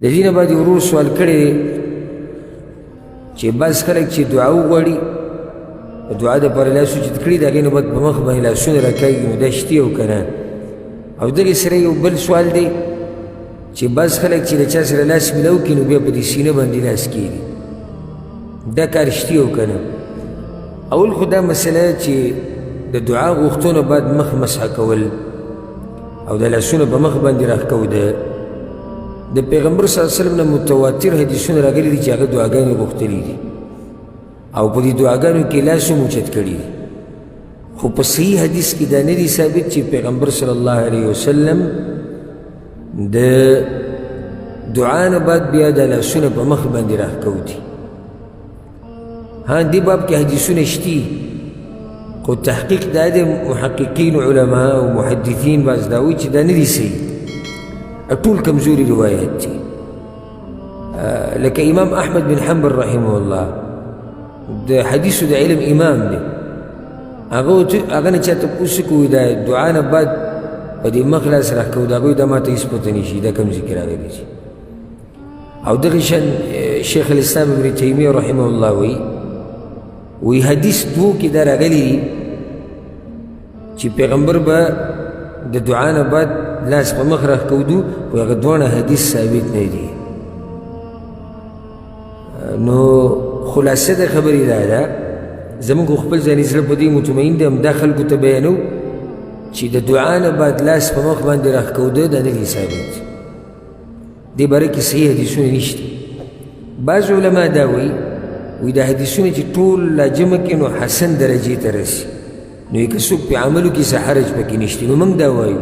د دې نه بعد ورور سوال کړی دی چې بعض خلک چې دعا وغواړي، دعا دپاره لاس اوچت کړي، د هغې نه بعد په مخ باندې لاسونه راکاږي، نو دا شتي او که نه؟ او دغې سره یو بل سوال دی چې بعض خلک چې له چا سره لاس میلاو کړي، نو بیا په دې سینه باندې لاس کېږي، دا کار شتي او که نه؟ اول خو دا مسله چې د دعا غوښتو نه بعد مخ مسح کول او د لاسونو په مخ باندې راښکوده، د پیغمبر صلی الله علیه وسلم نه متواتر حدیثونه راغلي دي چې هغه دعاګانې غوښتلې دي او په دې دعاګانو کې لاس هم اوچت کړي دي. خو په صحیح حدیث کې دا نه دي ثابت چې پیغمبر صلی الله علیه وسلم د دعا نه بعد بیا د لاسونه په مخ باندې راښکوتي. ها، دې باب کې حدیثونه شتي، خو تحقیق دا دی محققین علما او محدثین بعض دا وایي چې دا نه دي صحیح، ټول کمزوري روایت دي. لکه امام احمد بن حنبل رحمه الله د حدیثو د علم امام دی، هغه نه چا تپوس وکړو دا دعا نه بعد په دې مخ لاس راښکو، د هغوی دا ما ته هېڅ پته نه شي دا کوم ځای کې راغلی چې. او دغه شان شیخ الاسلام ابن تیمیه رحمه الله وایي، وایي حدیث دوو کې دا راغلي دي چې پیغمبر به د دعا نه بعد لاس په مخ راښکودو، خو هغه دواړه حدیث ثابت نه دي. نو خلاصه د خبرې دا ده، زموږ خپل ځاني زړه په دې مطمئن دی، همدا خلکو ته بیانو چې د دعا نه بعد لاس په مخ باندې راښکوده دا نه دي ثابت. دې باره کې صحیح حدیثونه نشته. بعض علما دا وایي، وایي دا حدیثونه چې ټول لا جمع کړي نو حسن درجې ته رسي، نو که څوک په عملو کې څه حرج پکې نشته. نو موږ دا وایو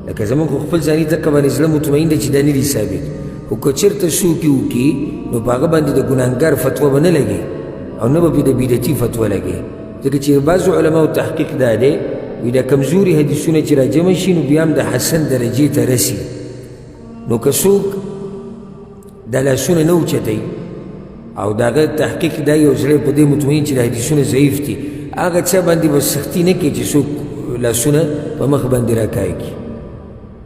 لکه زموږ خو خپل ځاني دقه باندې زړه مطمئن دی چې دا نه دي ثابت، خو که چېرته څوک یې وکړي نو په هغه باندې د ګناهګار فتوا به نه لګي او نه به پرې د بدعتي فتوا لګي، ځکه چې بعضو علماو تحقیق دا دی، وایي دا کمزوري حدیثونه چې راجمع شي نو بیا هم د حسن درجې ته رسي. نو که څوک دا لاسونه نه اوچتوي او د هغه تحقیق دا یو زړه په دې مطمئن چې د حدیثونه ضعیف دي، هغه چا باندې به سختي نه کوي چې څوک لاسونه په مخ باندې راکاږي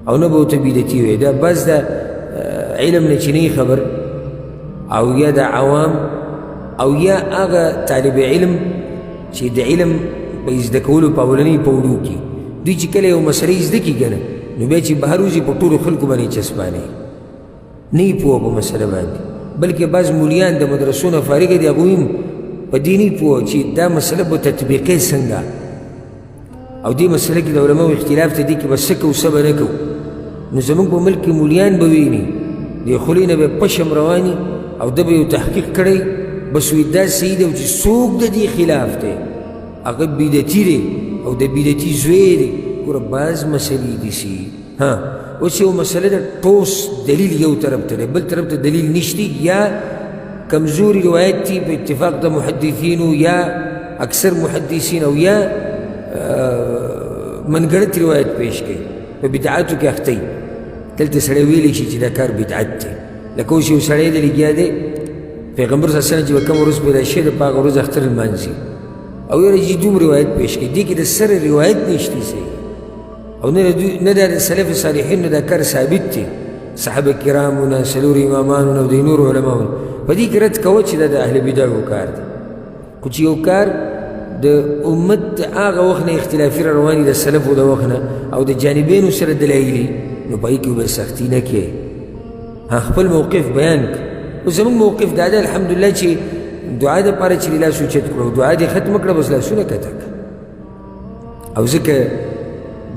او نه به ورته بدعتي وي. دا بعض د علم نه چې نه خبر، او یا د عوام، او یا هغه طالب علم چې د علم په زده کولو په اولنۍ پوړو کې دوی چې کله یو مسله یې زده کړي که نه، نو بیا چې بهر وځي په ټولو خلکو باندې چسپانوي، نه یې پوه په مسله باندې. بلکې بعض مولیان د مدرسو نه فارغ دي، هغوی هم په دې نه پوه چې دا مسله به تطبیقې څنګه، او دې مسله کې د علماو اختلاف ته دې کې به څه کوو څه به نه کوو. نو زموږ په ملک کې مولیان به ویني، د خولې نه به پشم رواني او ده به یو تحقیق کړی، بس وایي دا صحیح دی، چې څوک د دې خلاف دی هغه بدعتي دی او د بدعتي زوی دی. ګوره بعض مسلې دي سي، ها اوس یو مسله ده ټوس دلیل یو طرف ته دی، بل طرف ته دلیل نشتی، یا کمزوري روایت دی په اتفاق د محدثینو یا اکثر محدثین، او یا منګړت روایت پیش کوي، په بدعاتو کې اخته وي. دلته سړی ویلی شي چې دا کار بدعت دی. لکه اوس یو سړی دی لګیا دی، پیغمبر صلی الله علیه وسلم چې به کومه ورځ پیدا شوی ده په هغه ورځ اختر لمانځي، او یاره چې دومره روایت پیش کوي، دې کې د سره روایت نشته صحیح، او نه د سلف صالحینو دا کار ثابت دی، صحابه کرامو نه، څلور امامانو نه، او د نورو علماو نه. په دې کې رد کوه چې دا د اهل بدعو کار دی. خو چې یو کار د امت د هغه وخت نه اختلافي را روان دي، د سلفو د وخت نه او د جانبینو سره دلایل، نو په هغې کې به سختي نه کوې، خپل موقف بیان کړه. اوس زموږ موقف دا دی الحمدلله چې دعا دپاره چې لاس اوچت کړو، دعا دې ختمه کړه، بس لاسونه کته کړه. او ځکه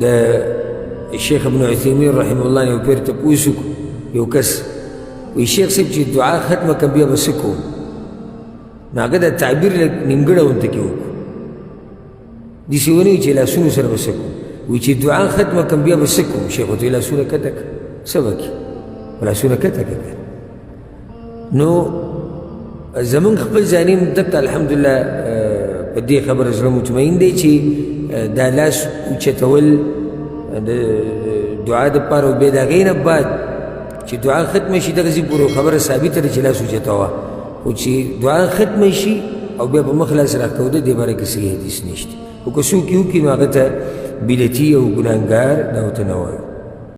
د شیخ ابن عثیمین رحمه الله نه یو پیر تپوس وکړو، یو کس وایي شیخ صاحب چې دعا ختمه کړم بیا به څه کوم؟ نو هغه د تعبیر لږ نیمګړی غونته کې وکړو، داسې ونه وایي چې لاسونو سره به څه کوم، وایي چې دعا ختمه کړم بیا به څه کوم؟ شیخ ورته وایي لاسونه کته کړه، څه به کړې؟ لاسونه کته کړه. نو زمونږ خپل ځاني هم دقه الحمدلله په دې خبره زړه مطمئن دی چې دا لاس اوچتول د دعا دپاره، او بیا د هغې نه بعد چې دعا ختمه شي دغسې پورې خبره ثابته ده چې لاس اوچتوه، خو چې دعا ختمه شي او بیا په مخ لاس راکوده دې باره کې صحیح حدیث نشته. خو که څوک یې وکړي نو هغه ته بدعتي او ګناهګار دا ورته نه وایو.